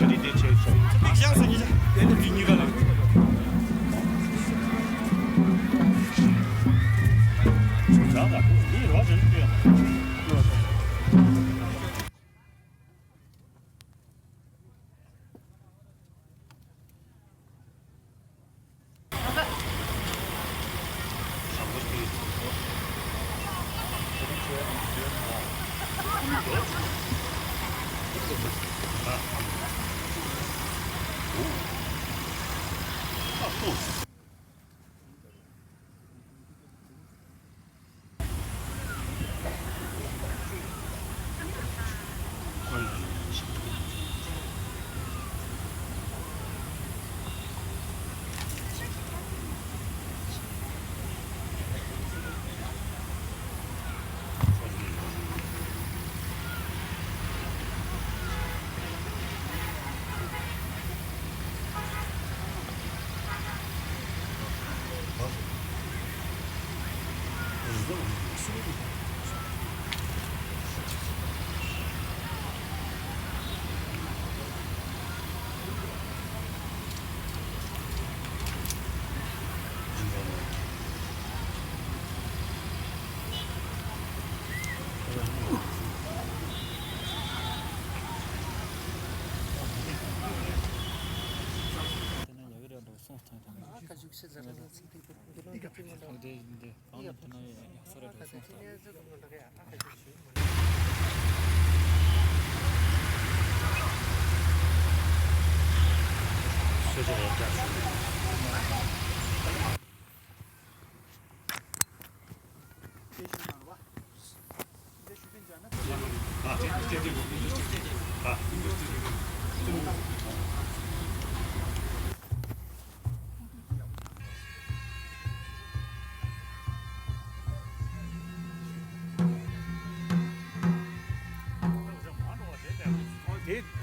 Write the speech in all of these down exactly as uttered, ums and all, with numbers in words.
ཆ་རིགས་དེ་ཆེ་ཆེ། ཡང་སེ་གཉིས་ཀ་ལ། དེ་ནི་མི་གཉིས་ཀ་ལ། ཡང་ལ་འདི་རོ་ཅན་ཡོད། དེ་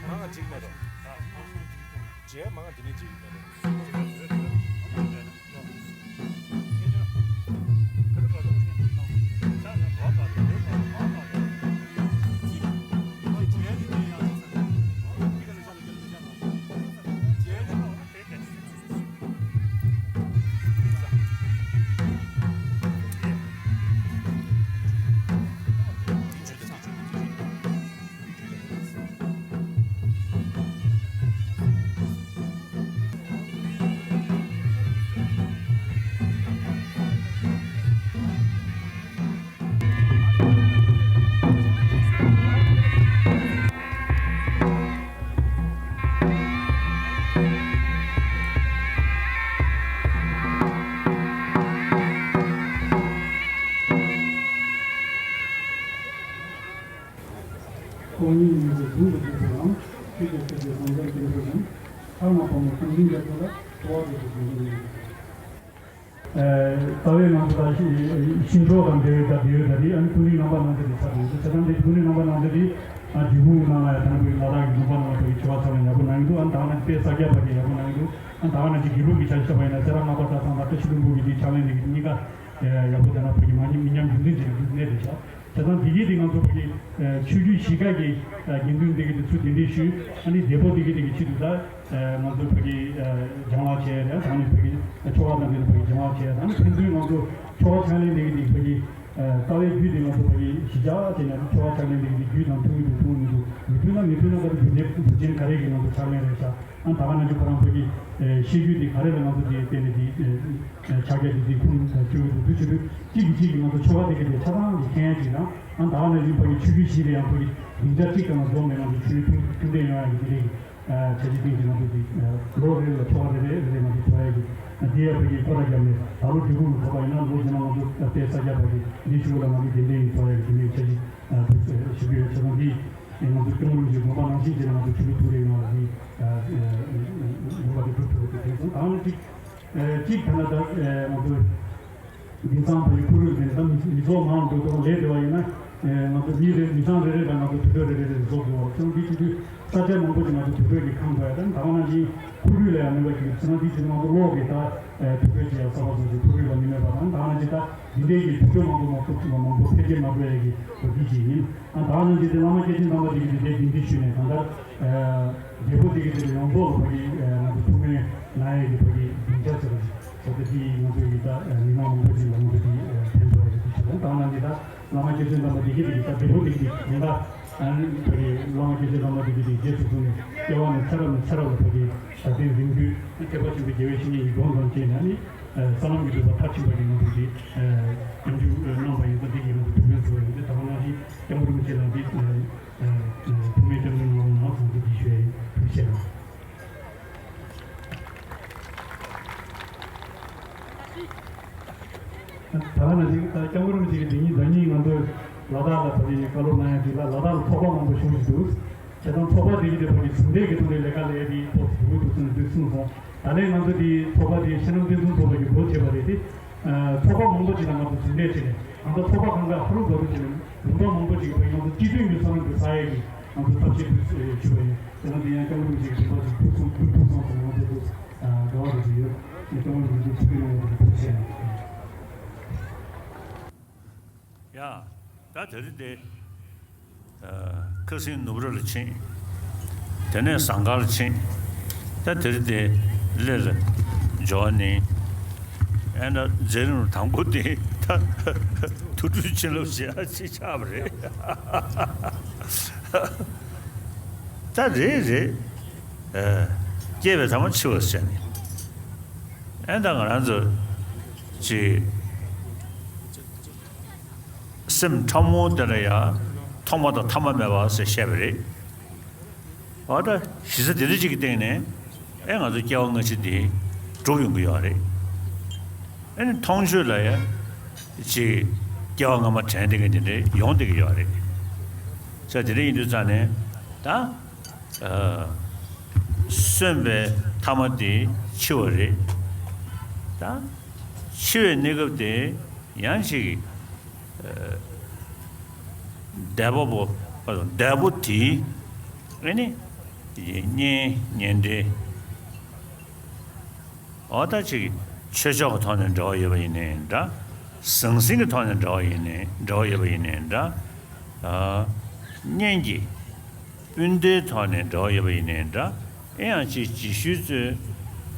མང་ང་འགྲིག་མེད་དོ། རྗེས་མང་ང་དེ་ནས་འགྲིག་མེད་དོ། ཁོང་ཉིད་ཉིད་ཀྱི་གཟུངས་སུ་གྱུར་པའམ་ཆོས་ཀྱི་ཆོས་ཀྱི་གཟུངས་ལྡན་ཀུན་འདུས་ཀྱང་ཐ་མ་ཕག་མོ་ཀུན་འདུས་རྒྱ་མཚོ་ལ་འཁྲུལ་བ་རེ་ཞིག་འབྱུང་གི་ཡོད། ཨ། རྩ་བའི་ནང་དུ་ད་ཤིང་འབྲོག་དང་འབྲེལ་བའི་ད་འབྲེལ་ཡོད་ད་དེ་ཨ་ནི་ཀུན་གླེང་རྣམ་པ་སྣ་ཚོགས་དེ་ཆགས་ཡོད། བྱས་ཙང་དེ་ཀུན་གླེང་རྣམ་པ་སྣ་ཚོགས་དེ་ཨ་འབྲས་སྤུངས་ནང་ལ་ཡང་ད་ནི་བོད་ལ་དྭགས་ཀྱི་ལུང་པ་ནང་ལ་བོད་ཀྱི་ཆོ་ག་ཚང་ལ་ཡག་པོ་གནང་གི་འདུག་ཨ་ནི་ད་ནི་དཔེ་ས་སྐྱ་པ་གི་ཡག་པོ་གནང་གི་འདུག་ཨ་ནི་ད་ནི་དགེ་ལུགས་ཀྱི་ཆ་ཞིག་ཆ་བ་ཡིན་ན་སེ་ར་ལྔ་པ་གྲྭ་ཚང་དང་བཀྲ་ཤིས་ལྷུན་པོ་གི་དེ་ཕྱག་ལེན་ལས་ཀྱི་གཉིས་ཀ་ཡག་པོ་དེ་ན་བོད་ཀྱི་མ་ཉམས་མི་ཉམས་རྒྱུན་འཛིན་བྱེད་ཀྱི་གནས་དེ་ཆགས། བྱས་ཙང་དེ་གའི་དེ་ང་ཚོ་བོད་ཀྱི་ཆོས་བརྒྱུད་གཞིས་ཀ་གི་དགེ་འདུན་དེ་གའི་དེ་ཚུར་གདན་འདྲེན་ཞུས། ཨ་ནི་བདེ་པོ་དེ་གའི་དེ་གི་ཆེད་དུ་ད་ང་ཚོ་བོད་ཀྱི་སྦྱང་བ་བྱས་རེད། ད་ནི་བོད་ཀྱི་ཆོ་ག་དང་འབྲེལ་བོད་ཀྱི་སྦྱང་བ་བྱས། ད་ནི་ཕན་ཚུན་ང་ཚོ་ཆོ་ག་ཕྱག་ལེན་དེ་གའི་དེ་བོད་ཀྱི་ རྩ་བའི་རྒྱུད་དེ་ང་ཚོ་ཕ་གི་གཞིས་ཆགས་དེ་ནས་ཆོ་ག་ཕྱག་ལེན་དེ་གི་རྒྱུད་དང་མཐུན་གྱི་འདུག་མཐུན་གྱི་མི་འདུག་མི་མཐུན་ན་མི་མཐུན་ན་ཁ་ཐུག་རྒྱུ་མཚན་རྒྱུ་མཚན་ག་རེ་གི་ང་ཚོ་ཕྱག་ལེན་རེད་ཤག་ཨ་ད་ག་ནང་བཞིན་ཁོ་རང་ཕ་གི་ཤེས་རྒྱུད་དེ་ག་རེ་ལ་ང་ཚོ་དེ་བརྟེན་ནས་དེ་ཕྱག་རྒྱ་དེ་དེ་ཁུངས་བཅོལ་གྱི་འདུག་དུས་ཕྱིན་དུས་གཅིག་གིས་གཅིག་གི་ང་ཚོ་ཆོ་ག་དེ་གི་དེ་ཆ་ཚང་གི་མཁྱེན་ཡ་ཅིག་དང་ཨ་ད་ག་ནང་བཞིན་ཕ་གི་ཆོས་བརྒྱུད་བཞི་དེ་ཡང་ཕ་གི་སྡིངས་ཆ་གཅིག་ཙམ་ལ་འཛོམས་ནས་ང་ཚོ་ཆོས་མཐུན་མཐུན་འབྲེལ་ཡོང་ཡ་གི་དེ་རེད། ཨ་བྱས་རྗེས་བཏིང་ཞིང་ང་ཚོ་འདི་ལོ་རེ་ལ་ཆོ་ག་རེ་རེ་རེ་རེ་ང་ཚོ་ཆོ་ཡ་གི་འདི་ཡ་ཕ་གི་སྐོར་ར་བརྒྱབ་ནས་ད་ལོ་འབྲས་སྤུངས་ལ་ཐོབ་པ་ཡིན་ན་ལོ་རྗེས་མ་ང་ཚོ་དཔལ་ས་སྐྱ་པ་གི་འདི་ཆུ་བོ་ལ་ང་ཚོ་དེ་འདྲའི་ཡིན་ཆོ་ཡ་གི་དེ་འདྲའི་བྱས་རྗེས་ཞུ་གི་ཡོད། ཆ་ཚང་འདི་ང་ཚོ་སྐྱོང་རིམ་གྱི་དགོངས་པ་ནང་བཞིན་བྱས་ན་ང་ཚོ་ཆུ་བོ་ཐུག་རེ་ཡོང་བ་ལ་འདི་དགོངས་པ་དེ་གྲུབ་ཐུབ་པ་དེ་དེང་སང་ད་ནི་གཅིག་གཅིག་ད་ན་ད་ང་ཚོ། དེང་སང་བོད་ཀྱི་ཁོར་ཡུག་དེ་ད་མི་མི་ཚོགས་མང་དུ་འགྲོ་ལས་བདེ་བ་ཡིན་ན། ང་ཚོ་མི་རེ་མི་ཚང་རེ་རེ་ལ་ང་ཚོ་དུས་ཚོད་རེ་རེ་རེ་བཟོ་དགོས་པ་ཚོ་འདི་བྱེད་དུས་ས་ཆ་མང་པོ་ཞིག་ང་ཚོ་དུས་ཚོད་ཀྱི་ཁང་དུ་ཡ་དང་ད་ག་ནང་བཞིན་ཁོར་ཡུག་ལ་ཡང་གནོད་པ་ཞིག་ཡོད་ཟེར་ན་འདི་བྱེད་ང་ཚོ་གློག་གི་ད་དུས་ཚོད་ཀྱི་ཡང་གསར་པ་བཟོ་ཞིག་ཁོར་ཡུག་ལ་མི་གནོད་པ་དང་ད་ག་ནང་བཞིན་ད་འདི་འདྲའི་གི་དུས་ཚོད་མང་པོ་མང་པོ་མང་པོ་འཕེལ་རྒྱས་མ་འགྲོ་ཡ་གི་འོ་འདི་བྱེད་ཡིན། ད་ག་ནང་བཞིན་དེ་བླ་མ་སྐྱེས་ཆེན་དམ་པ་དེ་གི་དེ་འདི་འདི་ཞུས་ནས་གང་ལྟར། རྒྱལ་པོ་དེ་གི་དེ་ལ་ཡོངས་རྫོགས་ལ་ཕ་གི་ང་ཚོ་ཐུགས་སྨོན་གནང་ཡས་ཀྱི་ཕ་གི་སྡིངས་ཆ་ཟེར་བ་ཞིག་ད་ལྟ་དེ་ང་ཚོ་ཡི་ད་མི་མང་མང་པོ་ཞིག་ལ་ང་ཚོ་དེ་ཕན་ཐོགས་ཡས་ཀྱི་ཞིག་དང་ནང་གི་ད་བླ་མ་སྐྱེས་ཆེན་དམ་པ་དེ་གི་དེ་གི་ད་རྒྱལ་པོ་དེ་གི་དེ་ད་ཕ་གི་བླ་མ་སྐྱེས་ཆེན་དམ་པ་དེ་གི་དེ་རྗེས་སུ་བཟུང་ནས་སྐྱེ་བ་ནས་ཚེ་རབས་ནས་ཚེ་རབས་ལ་ཕ་གི་ད་ལྟའི་རིམ་བརྒྱུད་ཐེག་པ་ཆེན་པོའི་དགེ་བའི་བཤེས་གཉེན་ཡིད་འོང་དང་བཅས་ནས་ནི་ས་ལམ་གྱི་སྒྲུབ་པ་མཐར་ཕྱིན་པ་གི་ང་ཚོ་དེ་སྐྱབས་འཇུག་གནང་བ་ཡིན་ཙང་དེ་གི་ང་ཚོ་ཐུགས་ཕན་གསོས་པ་ཡིན་ཏེ་ད་ག་ནང་བཞིན་སྐྱབས་མགོན་རིན་པོ་ཆེ་ལ་འདི། ཐུགས་སྨོན་སྐྱབས་འགྲོ་གནང་བ་ནང་ཚང་གི་འདི་ཞུ་ཡ་ཡིན། ཐུགས་རྗེ་ཆེ། ད་ནང་བཞིན་ད་སྐྱབས་མགོན་རིན་པོ་ཆེ་གི་འདི་ཉིད་ཟླ་ཉིན་ང་ཚོས་ལ་དྭགས་ལ་ཕ་གི་བཀའ་སློབ་གནང་ཡ་དེ་ལ་ལ་དྭགས་ལ་ཚོགས་པ་མང་པོ་ཞུགས་ཀྱི་འདུག་བྱས་ཙང་ཚོགས་པ་དེ་གི་དེ་ཕ་གི་ཟུང་འབྲེལ་གྱི་ཐོག་ནས་ལས་ཀ་ལས་ཡ་དེ་ཐོག་ཏུ་འགྲོ་གི་འདུག་ཟེར་ནས་འདུག་གསུངས་སོང་། ད་ལན་ང་ཚོ་དེ་ཚོགས་པ་དེ་བསོད་ནམས་བསྟན་འཛིན་ཚོགས་པ་གི་འགོ་བྱས་པ་རེད་དེ། ཚོགས་པ་མང་པོ་ཅིག་དང་ང་ཚོ་ཟུང་འབྲེལ་བྱས་ནས་ང་ཚོ་ཚོགས་པ་གང་ག་ཧ་རུ་བ་རུ་བྱས་ནས་ལུང་པ་མང་པོ་ཅིག་གི་ཕ་གི་ང་ཚོ་སྤྱི་མཐུན་གྱི་བསོད་ནམས་དེ་བསགས་ཡས་ཀྱི་ང་ཚོ་ཐབས་ཤེས་དེ་ཞུ་བ་ཡིན། དེ་ན་དེ་ཡང་སྐྱབས་མགོན་རིན་པོ་ཆེ་གི་དྲི་བ་ཅིག་ཐུགས་གསུང་ཐུགས་ཐུགས་གསུང་སོང་ང་ཚོ་དེ་དགའ་བ་རུ་ཅིག་ཡོད། ངས་སྐྱབས་མགོན་རིན་པོ་ཆེ་ཐུགས་ཀྱི་ཡོང་བ་དེ་ཐུགས་རྗེ་ཆེ། ཡ། ད་དེ་རིང་དེ། ཨ། ཁ་སང་ནུབ་ར་ལ་ཕྱིན། དེ་ནས་ཟངས་དཀར་ལ་ཕྱིན། ད་དེ་རིང་དེ་གླེ་ལ་འབྱོར་ནས། ཨེ་ན་མཛད་རིམ་དང་པོ་དེ་ད་ཐུགས་སྤྲུལ་བྱིན་རླབས་ཞེ་དྲག་ཅིག་ཆགས་པ་རེད། ད་རེད་རེད། ཨ། སྐྱེས་པའི་ཐ་མ་འཆི་བ་ཟེར་ནས། ཨེ་ད་ང་རང་ཚོ་ཅིག་སེམས་ཕྲ་མོ་དེ་ལ་ཡང་ཐོག་མ་དང་ཐ་མ་མེད་པ་ཟེར་བཤད་པ་རེད། འོ་ད་གཞི་རྩ་དེ་འདྲ་ཅིག་གི་སྟེང་ནས་ཨེ་ང་ཚོ་སྐྱེ་བ་སྔ་ཕྱི་དེ་གྲུབ་ཡོང་གི་ཡོད་རེད། ཨེ་ནི་མཐོང་ཆོས་ལ་ཡང་ཅིག་སྐྱེ་བ་སྔ་མ་དྲན་བསྡད་མཁན་དེ་འདྲ་ཡོང་བསྡད་ཀྱི་ཡོད་རེད། ས་དེ་འདྲ་ཡིན་དུས་ཙང་ནས་ད། ཨ། གསོན་པའི་ཐ་མ་དེ་འཆི་བ་རེད། ད་འཆི་བའི་གནས་སྐབས་དེ་ཡང་ཅིག་ཨ། འདས་པ་པོ། འདས་པོ་དེའི་ཨ་ནི་གཉེན་ཉེ་འབྲེལ། འོ་ད་ཅིག་ཆོས་ཕྱོགས་ཀྱི་ཐོག་ནས་འབྲེལ་བ་ཡོད་པ་ཡིན་ནའི་འདྲ། ཟང་ཟིང་གི་ཐོག་ནས་འབྲེལ་བ་ཡིན་ནའི་འབྲེལ་བ་ཡོད་པ་ཡིན་ནའི་འདྲ། ཨ། གཉེན་གྱི་སྤུན་ཟླའི་ཐོག་ནས་འབྲེལ་བ་ཡོད་པ་ཡིན་ནའི་འདྲ། ཨེ་ཡང་ཅིག་རྗེས་ཤུལ་ཚོས་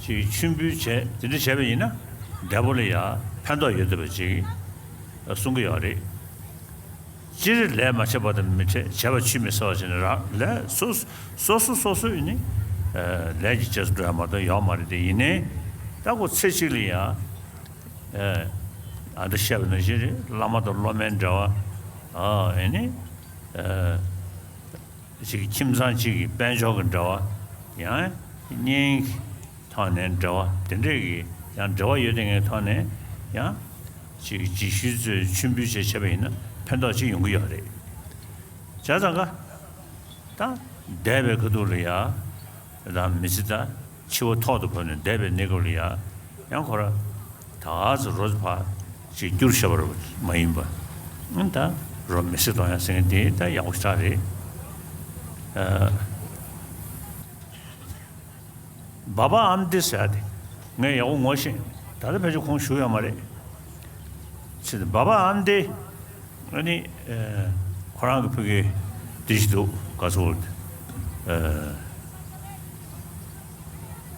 ཅིག་མཆོད་འབུལ་བྱས་དེ་འདྲ་བྱས་པ་ཡིན་ན་འདས་པོ་ལ་ཡང་ཕན་ཐོགས་ཡོད་བསྡད་པ་ཅིག་གསུང་གི་ཡོད་རེད། སྤྱིར་ལས་མ་བྱས་པ་དང་མི་འཕྲད། བྱས་པ་ཆུད་མི་ཟ་བ་བྱས་ནས་རང་ལས་སོ་སོ་སོ་སོ་ཡིན་ནི། ཨ། ལས་ཀྱི་རྗེས་སུ་འགྲོ་ཡ་མ་གཏོགས་ཡོད་མ་རེད་དེ་ཡིན་ནའི། ད་ཁོ་ཚེ་གཅིག་ལ་ཡང་། ཨ། ཨ་འདྲ་བཤད་པ་ནང་བཞིན་རེད། བླ་མ་དང་སློབ་མའི་འབྲེལ་བ། ཨ། ཨེ་ནི། ཨ། ཅིག་ཁྱིམ་ཚང་གཅིག་གི་དཔལ་འབྱོར་གྱི་འབྲེལ་བ། ཡང་གཉེན་གྱི་ཐོག་ནས་འབྲེལ་བ་དེ་འདྲས་ཀྱི་ཡང་འབྲེལ་བ་ཡོད་དེ་ངའི་ཐོག་ནས་ཡང་ཅིག་རྗེས་ཤུལ་ཚོས་མཆོད་འབུལ་བྱས་བྱས་པ་ཡིན་ན་ཕན་ཐོགས་ཅིག་ཡོང་གི་ཡོད་རེད། བྱས་ཙང་ཀ་ད་འདས་པའི་ཁ་ཐུག་ལ་ཡ་ད་མི་ཚེ་ད་འཆི་བ་ཐོག་ཏུ་བབས་ནས་འདས་པའི་གནས་སྐབས་ལ་ཡ་ཡང་ཁོ་ར་ད་ག་ཚོད་རོ་ཕ་ཅིག་བསྐྱུར་བཞག་པ་རེད་མ་ཡིན་པ། ཨང་ད་རོ་མི་སེར་གཏོང་ཡ་ཟེར་མཁན་དེ་ད་ཡག་པོ་ཞེ་དྲག་རེད། ཨ། སྦ་སྦ་ཨམ་བདེ་ཟེར་ཡ་དེ་ངས་ཡག་པོ་ངོ་ཤེས། ད་ལྟ་ཕལ་ཆེར་ཁོང་བཞུགས་ཡོད་མ་རེད། ཚེ་སྦ་སྦ་ཨམ་བདེ་ཨ་ནི་ཨ་ཁོ་རང་གི་ཕ་གི་དེ་ཞིག་འདུག་ག་ཚོད་ཨ་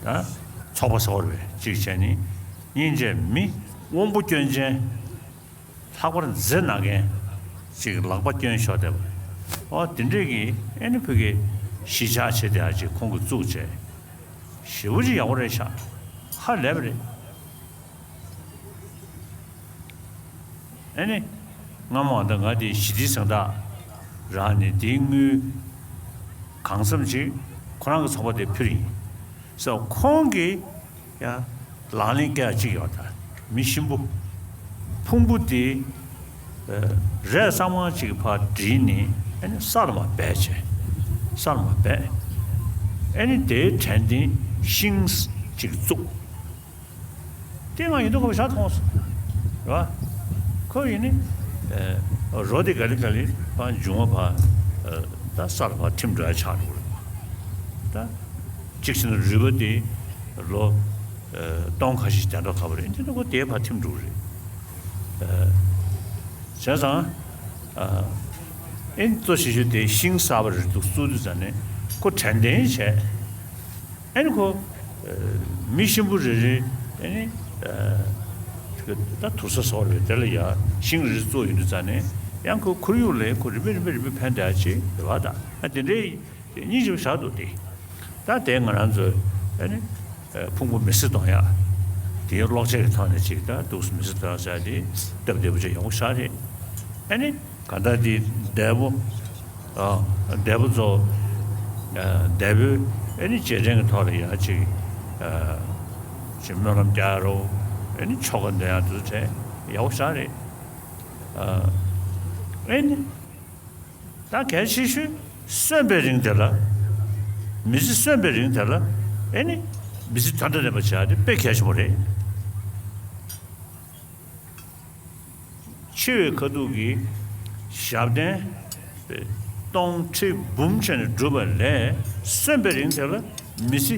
ད་ཚོགས་པ་ཟེར་བ་རེད་པས་གཅིག་བྱས་ནི་སྙིང་རྗེ་མི་དབང་པོ་སྐྱོན་ཅན། ལྷག་པར་མཛེ་ན་མཁན་ཅིག་ལག་པ་སྐྱོན་ཤོར་བསྡད་པ། ཨོ་དེ་འདྲས་ཀྱི་ཨེ་ནི་ཕ་གི་གཞིས་ཆགས་བྱེད་དེ་ཨ་ཅིག་ཁོང་གིས་བཙུགས་བྱས། ཞེ་པོ་ཅིག་ཡག་པོ་རེད་ཤག་ཧ་ལས་པ་རེད། ཨེ་ནི། སྔ་མོ་ཨ་ད་ང་དེ་ཞི་བདེའི་གཟེངས་རྟགས་རག་ནས་དེའི་དངུལ་གང་འཚམ་ཅིག་ཁོ་རང་གི་ཚོགས་པ་དེ་ཕུལ་ཡིན། སོ་ཁོང་གིས་ཡ་ལག་ལེན་བཀལ་ཡ་གཅིག་ཡོད་ད། མི་གཤིན་པོ། ཕུང་པོ་དེ། རས་གཙང་མ་ཅིག་ཕར་བསྒྲིལ་ནས་ཨེ་ནི་ས་ལ་མར་སྦས་བྱས། ས་ལ་མར་སྦས། ཨེ་ནི་དེའི་དྲན་རྟེན་ཤིང་ཅིག་བཙུགས། དེ་ང་ཡིན་མདོག་ཁ་པོ་ཞེ་དྲག་མཐོང་སོང་། རེད་བ། ཁོ་ཡིན་ནི། ཨེ། རོ་དེ་ག་ལེ་ག་ལེ་ཕར་འབྱུང་བ་ཕར། ཨེ། ད་ས་ལ་ཕར་ཐིམ་འགྲོ་ཡ་ཆགས་འགྲོ་གི་རེད་བ། ད། གཅིག་བྱས་ན་རུས་པ་དེ་ལོ། ཨེ། སྟོང་ཁ་ཤས་ཤིག་བསྡད་མདོག་ཁ་པོ་རེད། དེ་ནི་ཁོ་དེ་ཕར་ཐིམ་འགྲོ་གི་རེད། ཨེ། བྱས་ཙང་། ཨ། ཨེ་གཙོ་ཆེ་ཤོས་དེ་ཤིང་གསར་པ་རེ་འདུག་བཙུགས་དུས་ཙ་ནས་ཁོ་དྲན་རྟེན་བྱས། ཨེ་ནི་ཁོ། ཨ། མི་གཤིན་པོ་རེ་རེ་ཨེ་ནི། ཨ། ད་དུར་ས་བཟོ་རེད་དེ་ལ་ཡ་ཤིང་རེ་བཙུགས་ཡོང་དུས་ཙ་ནས་ཡང་ཁོ་ཁོར་ཡུག་ལ་ཁོ་རིམ་པས་རིམ་པས་རིམ་པས་ཕན་བདེ་ཅིག་རེད་བ་ད། ཨ་དེ་འདྲའི་སྙིང་རྗེ་པོ་ཞེ་དྲག་འདུག་དེ། ད་དེ་ང་རང་ཚོས་ཨེ་ནི། ཨ། ཕུང་པོ་མི་བསྲེག་གཏོང་ཡ། དེའི་གློག་ཆས་ཀྱི་ཐོག་ནས་ཅིག་ད་འདུག་སེ་མི་བསྲེག་གཏོང་ཡ་ཟེར་ཡ་དེ་སྟབས་བདེ་པོ་ཅིག་ཡོང་གི་ཤག་རེད། ཨེ་ནི། གང་ལྟར་འདི་འདས་པོ། ཨ། འདས་པོ་ཚོ། ཨ། འདས་པོའི་ཨེ་ནི་རྗེས་དྲན་གྱི་ཐོག་ལ་ཡ་ཅིག་ཨ། ཅིག་སྨོན་ལམ་རྒྱག་རོགས། ཨེ་ནི་ཆོ་ག་འདོན་ཡ་དེ་ཚོ་བྱས་ཡག་པོ་ཞེ་དྲག་རེད། ཨ། ཨེ་ནི། ད་གལ་ཆེ་ཤོས་གསོན་པའི་རིང་དེ་ལ། མི་ཚེ་གསོན་པའི་རིང་དེ་ལ་ཨེ་ནི། མི་ཚེ་དོན་དང་ལྡན་པ་བྱེད་ཡ་དེ་དཔེ་གལ་ཆེན་པོ་རེད། འཆི་བའི་ཁ་ཐུག་གི་ཞབས་བརྟན་སྟོང་ཁྲི་འབུམ་བྱས་ནས་བསྒྲུབས་པ་ལས་གསོན་པའི་རིང་དེ་ལ་མི་ཚེ་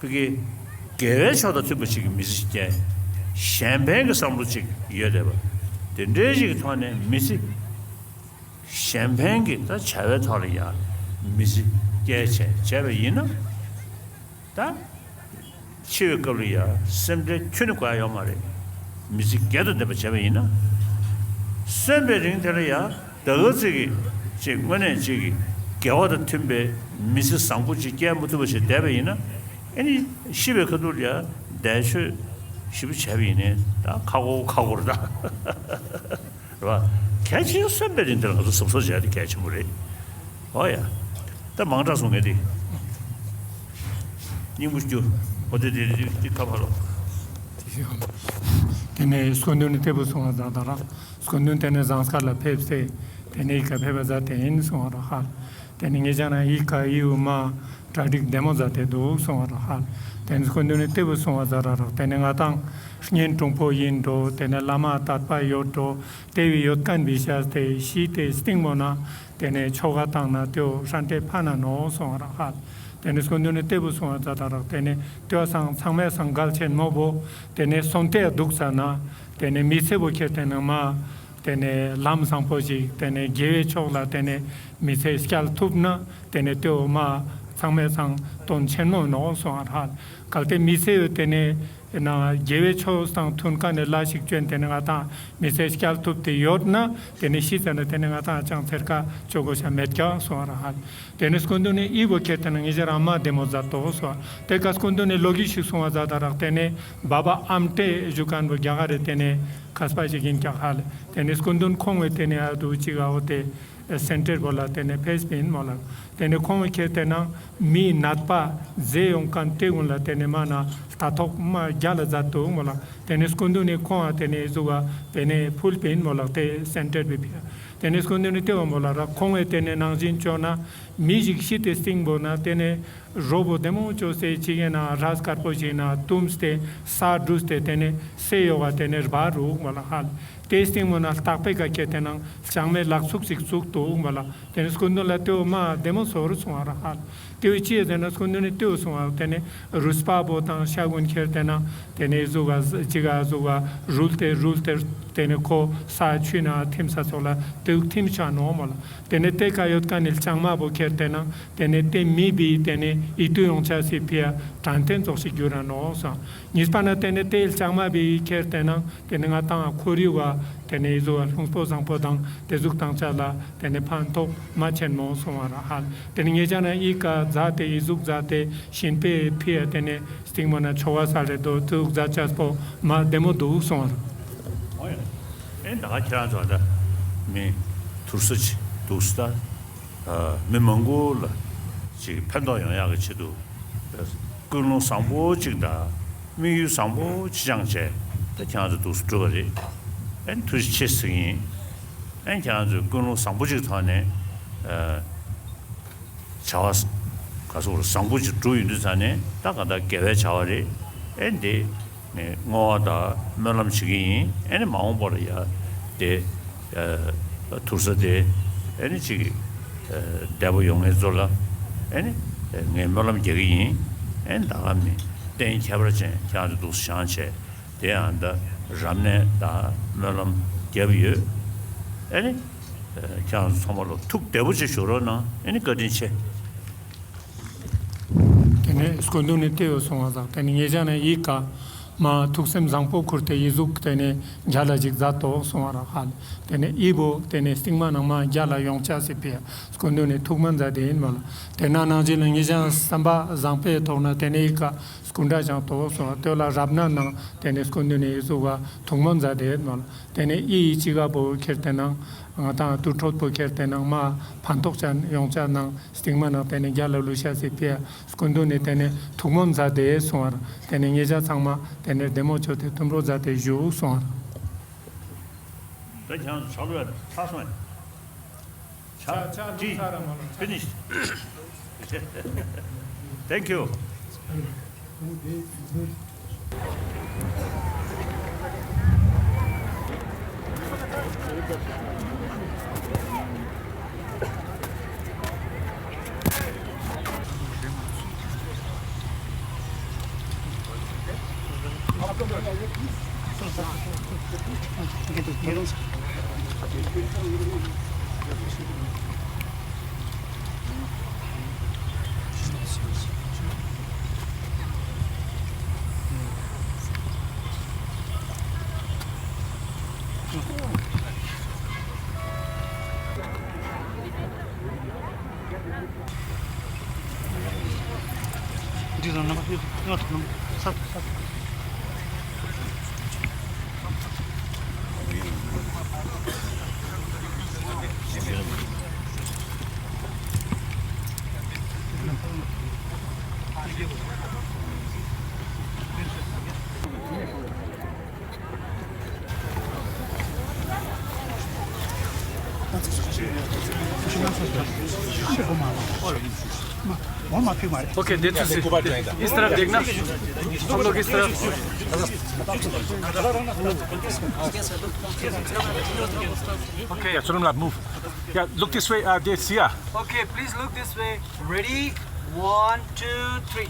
ཕ་གི་དགེ་བའི་ཕྱོགས་དང་མཐུན་པ་ཞིག་གི་མི་ཚེ་ཞིག་སྐྱེལ། གཞན་ཕན་གྱི་བསམ་བློ་ཅིག་ཡོད་བསྡད་པ། དེ་འདྲའི་ཞིག་གི་ཐོག་ནས་མི་ཚེ་གཞན་ཕན་གྱི་ད་བྱ་བའི་ཐོག་ལ་ཡང་མི་ཚེ་སྐྱེལ་བྱས་བྱས་པ་ཡིན་ན། ད། འཆི་བའི་སྐབས་ལ་ཡང་སེམས་ཁྲལ་ཁྱོན་ནས་དགོས་ཡ་ཡོད་མ་རེད། མི་ཚེ་རྒྱས་དང་ལྡན་པ་བྱས་པ་ཡིན་ན། གསོན་པའི་རིང་དེ་ལ་ཡང་ད་ག་ཚོད་ཀྱི་ཅིག་དངོས་གནས་ཅིག་གི་དགེ་བ་དང་མཐུན་པའི་མི་ཚེ་བཟང་པོ་ཅིག་སྐྱེལ་མ་ཐུབ་པ་ཞིག་བསྡད་པ་ཡིན་ན། ཨེ་ནི་ཤི་བའི་ཁ་ཐུག་ལ་ཡང་འདས་མཆོད་ཞིབ་པོ་བྱས་པ་ཡིན་ནའི་ད་ཁག་པོ་ཁག་པོ་རེད་ད། རེད་བ། གལ་ཆེ་ཤོས་གསོན་པའི་རིང་དེ་ལ་ང་ཚོ་གཟབ་གཟབ་བྱས་ཏེ་གལ་ཆེན་པོ་རེད། ཨོ་ཡ། ད་མང་དྲགས་སོང་ངས་དེ། སྙིང་པོ་རྒྱུ། ཨོ་དེ་དེ་དེ་དེ་ཁ་ཕར་ལོག་དེ་ནས་སྐུ་མདུན་ནས་སྟེགས་བུ་གསུང་བ་མཛད་ད་ར། སྐུ་མདུན་དེ་ནས་ཟངས་དཀར་ལ་ཕེབས་ཏེ། དེ་ནས་ཡི་ག་ཕེབས་པ་མཛད་དེ་ཡིན་གསུང་བ་ར་ཧ། དེ་ནས་ངེད་ཅག་རང་ཡི་ག་ཡི་འུ་མ། གྲ་སྒྲིག་བདེ་མོ་མཛད་དེ་འདུག་གསུང་བ་ར་ཧ། དེ་ནས་སྐུ་མདུན་ནས་སྟེགས་བུ་གསུང་བ་མཛད་ར་ར། དེ་ནས་ང་དང་གཉེན་དྲུང་པོ་ཡིན་འགྲོ། དེ་ནས་བླ་མ་དད་པ་ཡོད་འགྲོ། དེ་བས་ཡོད་མཁན་བི་ཤ་སྟེ་ཤི་སྟེ་སྟིང་མོ་ན། དེ་ནས་ཆོ་ག་བཏང་ན་དེའོ་ཧྲན་ཏེ་ཕ་ན་ནོ་གསུང་བ་ར་ཧ། དེ་ནས་སྐུ་མདུན་ནས་སྟེགས་བུ་གསུང་བ་མཛད་ད་ར། དེ་ནས་དེའོ་སང་ཚང་མས་སང་གལ་ཆེན་མོ་བོ། དེ་ནས་སོང་སྟེ་འདུག་ས་ན། དེ་ནས་མི་ཚེ་བོ་ཁྱེར་དེ་ནས་མ། དེ་ནས་ལམ་བཟང་པོ་ཞིག་དེ་ནས་དགེ་བའི་ཕྱོགས་ལ་དེ་ནས་མི་ཚེ་བསྐྱལ་ཐུབ་ན། དེ་ནས་དེའོ་མ་ཚང་མས་སང་དོན་ཆེན་མོ་ནོ་གསུང་བ་ར་ཧ། གལ་ཏེ་མི་ཚེ་བོ་དེ་ནས། ན་དགེ་བའི་ཕྱོགས་དང་མཐུན་ཁ་ནས་ལ་ཞིག་བསྐྱོན་དེ་ནས་ང་དང་མི་ཚེ་བསྐྱལ་ཐུབ་དེ་ཡོད་ན། དེ་ནས་ཤི་ཚར་ན་དེ་ནས་ང་དང་ཅང་ཚེར་ཁ་ཅོ་གོ་ཤ་མེད་ཀྱག་གསུང་བ་ར་ཧ། དེ་ནས་སྐུ་མདུན་ནས་ཨི་བོ་ཁྱེར་དེ་ན་ངེད་ཅག་རང་མ་བདེ་མོ་མཛད་དོ་གསུང་བ། དེ་ཀ་སྐུ་མདུན་ནས་ལོ་རྒྱུས་ཤིག་གསུང་བ་མཛད་ད་ར། དེ་ནས་བ་བ་ཨམ་ཏེ་བཞུགས་མཁན་བོ་རྒྱ་གར་རེད། དེ་ནས་མཁས་པ་ཞིག་ཡིན་ཀྱག་ཧ་ལེ། དེ་ནས་སྐུ་མདུན་ཁོང་བས་དེ་ནས་ཨ་དུ་ཅིག་ཨ་བོ་དེ། སེན་ཊར་བོ་ལ་དེ་ནས་ཕེབས་པིན་མོ་ལ། དེ་ནས་ཁོང་ཁྱེར་དེ་ན་མིའི་ནད་པ་མཛེ་ཡོང་མཁན་དེ་ཀུན་ལ་དེ་ནས་མ་ན་ལྟ་རྟོག་མ་རྒྱ་ལ་མཛད་འདུག་མོ་ལ། དེ་ནས་སྐུ་མདུན་ནས་ཁོང་ཨ་དེ་ནས་གཟུགས་པ་དེ་ནས་ཕུལ་པིན་མོ་ལ་དེ་སེན་ཊར་བི་ཕི། དེ་ནས་སྐུ་མདུན་ནས་དེ་བ་མོ་ལ་ར་ཁོང་ཨེ་དེ་ནས་ནང་བཞིན་བཅོ་ན་མི་ཞིག་ཤི་སྟེ་སྟིང་བོ་ན་དེ་ནས། རོ་བོ་བདེ་མོ་བཅོས་ཏེ་ཅིག་ཡིན་ན་རས་དཀར་པོ་ཞིག་ན་བཏུམས་ཏེ་ས་བྲུས་ཏེ་དེ་ནས་སེ་ཡོ་ག་དེ་ནས་རྦ་རུག་མོ་ལ་ཧ་ལ། དེའི་སྟེང་མོ་ན་ལྟག་པའི་ཀ་ཁྱེར་ཏེ་ནང་ལྕང་མའི་ལག་ཚུགས་ཅིག་བཙུགས་འདུག་མོ་ལ། དེ་ནས་སྐུ་མདུན་ལ་ལྟོས་མ་བདེ་མོ་བཟོ་རུ་སོང་བ་ར་ཧ་ལ། ལྟོས་ཅི་ཡ་ཟེར་ན་སྐུ་མདུན་ནས་ལྟོས་སོང་བ། དེ་ནས་རུས་པ་པོ་དང་ཤ་ཀུན་ཁྱེར་ཏེ་ན་དེ་ནས་གཟུགས་ཀ་ཅི་ག་གཟུགས་ཀ་རུལ་ཏེ་རུལ་ཏེ། དེ་ནས་ཁོ་ས་ཆུ་ན་ཐིམ་ས་ཚོགས་ལ་ལྟོས་ཐིམ་ཆ་ནོ་མོ་ལ། དེ་ནས་དེ་ཀ་ཡོད་ཀ་ནས་ལྕང་མ་པོ་ཁྱེར་ཏེ་ན་དེ་ནས་དེ་མི་བི་དེ་ནས་ཡིད་དུ་ཡོང་ཆ་སི་ཕི་ཡ་དྲན་རྟེན་ཚོགས་ཤིག་རྒྱུ་ར་ནོ་སོང་། གཉིས་པ་ན་དེ་ནས་དེ་ལྕང་མ་བི་ཁྱེར་ཏེ་ན་དེ་ནས་ང་དང་ཁོར་ཡུག་བ་དེ་ནས་ཡི་གཟུགས་བ་ལྷུང་པོ་བཟང་པོ་དང་དེ་གཟུགས་དང་ཆ་ལ་དེ་ནས་ཕན་ཐོགས་མ་ཆེན་མོ་སོང་བ་ར་ཧ་ལ། དེ་ནས་ངེད་ཅག་ན་ཡི་ག་མཛའ་དེ་ཡི་གཟུགས་མཛའ་དེ་གཤིན་པོའི་ཕི་ཡ་དེ་ནས་སྟེང་མོ་ན་ཆོ་བ་ས་རེ་དོ་གཟུགས་མཛའ་ཆ་སྤོ་མ་བདེ་མོ་འདུག་སོང་བ་ར། ཨོ་ཡ། ཨེ་ད་ག་ཁྱེད་རང་ཚོ་ད་མི་ཐུར་ས་ཅི་འདུག་ས་ད། མི་མང་པོ་ལ་ཅིག་ཕན་ཐོགས་ཡོང་ཡག་གི་ཆེད་དུ་ཀུན་སློང་བཟང་པོ་ཅིག་དང་དམིགས་ཡུལ་བཟང་པོ་ཅིག་བཅངས་བྱས་ད་ཁྱེད་རང་ཚོ་འདུག་སེ་བསྒྲུབས་པ་རེད། ཨན་ཐུགས་རྗེ་ཆེ་ཟེར་གྱི་ཡིན། ཨན་ཁྱེད་རང་ཚོས་ཀུན་སློང་བཟང་པོ་ཅིག་ཐོག་ནས་བྱ་བ་ག་ཚོད་བཟང་པོ་ཅིག་བསྒྲུབས་ཡོང་དུས་ཙང་ནས་ད་ག་ད་དགེ་བའི་བྱ་བ་རེད། ཨན་དེ། ནས་བསྔོ་བ་དང་སྨོན་ལམ་བྱེད་ཀྱི་ཡིན། ཨེ་ནི་མ་འོངས་པར་ཡ་དེ་ཨ་ཐུར་ས་དེ་ཨེ་ནི་ཅིག་ཨ་བདེ་པོ་ཡོང་མཁན་ཚོ་ལ་ཨེ་ནི་ངས་སྨོན་ལམ་རྒྱག་གི་ཡིན། ཨེ་ནི་ད་ག་མི་གཏན་ཁྱད་པར་ཅན་ཁྱེད་རང་ཚོ་འདུག་སེ་བཞེངས་བྱས་དེ་ཡང་ད་རབ་གནས་དང་སྨོན་ལམ་རྒྱབ་ཡོད། ཨེ་ནི་ཁྱེད་རང་ཚོ་ཚང་མ་ལ་ཐུགས་བདེ་པོ་ཅིག་བཞུགས་རོགས་གནང་། ཨེ་ནི་བཀའ་དྲིན་ཆེ། དེ་ནས་སྐུ་མདུན་ནས་བལྟས་ཡོད་སོང་བ་ཟག་དེ་ནས་ངེད་ཅག་ནས་ཡི་ག་མ་ཐུགས་སེམས་བཟང་པོ་ཁུར་ཏེ་ཡི་གཟུགས་དེ་ནས་རྒྱ་ལ་ཅིག་མཛད་དོ་སོང་བ་ར་ཧ་ལ། དེ་ནས་ཨི་བོ་དེ་ནས་སྟིང་མ་ནང་མ་རྒྱ་ལ་ཡོང་ཆ་སི་ཕི་སྐུ་མདུན་ནས་ཐུགས་སྨོན་མཛད་དེ་ཡིན་མ་ལ། དེ་ན་ནང་བཞིན་ལ་ངེད་ཅག་བསམ་པ་བཟང་པོའི་ཐོག་ན་དེ་ནས་ཡི་ག་སྐུ་འདྲ་བཞེངས་དོ་སོང་བ་དེ་ལ་རབ་ན་ནང་དེ་ནས་སྐུ་མདུན་ནས་ཡི་གཟུགས་བ་ཐུགས་སྨོན་མཛད་དེ་ཡིན་མ་ལ། དེ་ནས་ཨི་ཡི་ཅི་ག་བོ་ཁྱེར་དེ་ནང་ང་དང་དུར་ཁྲོད་པོ་ཁྱེར་དེ་ནང་མ་ཕན་ཐོགས་ཅན་ཡོང་ཆ་ནང་། སྟིང་མ་ནང་དེ་ནས་རྒྱ་ལ་ལུ་ཤ་སི་ཕི་སྐུ་མདུན་ནས་དེ་ནས་ཐུགས་སྨོན་མཛད་དེ་སོང་བར། དེ་ནས་ངེད་ཅག་ཚང་མ་དེ་ནས་བདེ་མོ་བྱོས་ཏེ་དུམ་གྲོགས་མཛད་དེ་བཞུགས་སོང་བར། ད་ཁྱེད་རང་ཚོ་ཆག་ལོས་ཚར་སོང་ཡ། ཆག་ཅི་ཕི་ནི་ཤི། Thank you. Okay, देखो, इस तरफ देखना। हम लोग इस तरफ। Okay, yeah, Surumla, move. Yeah, look this way, uh, they see ya. Okay, please look this way. Ready? One, two, three.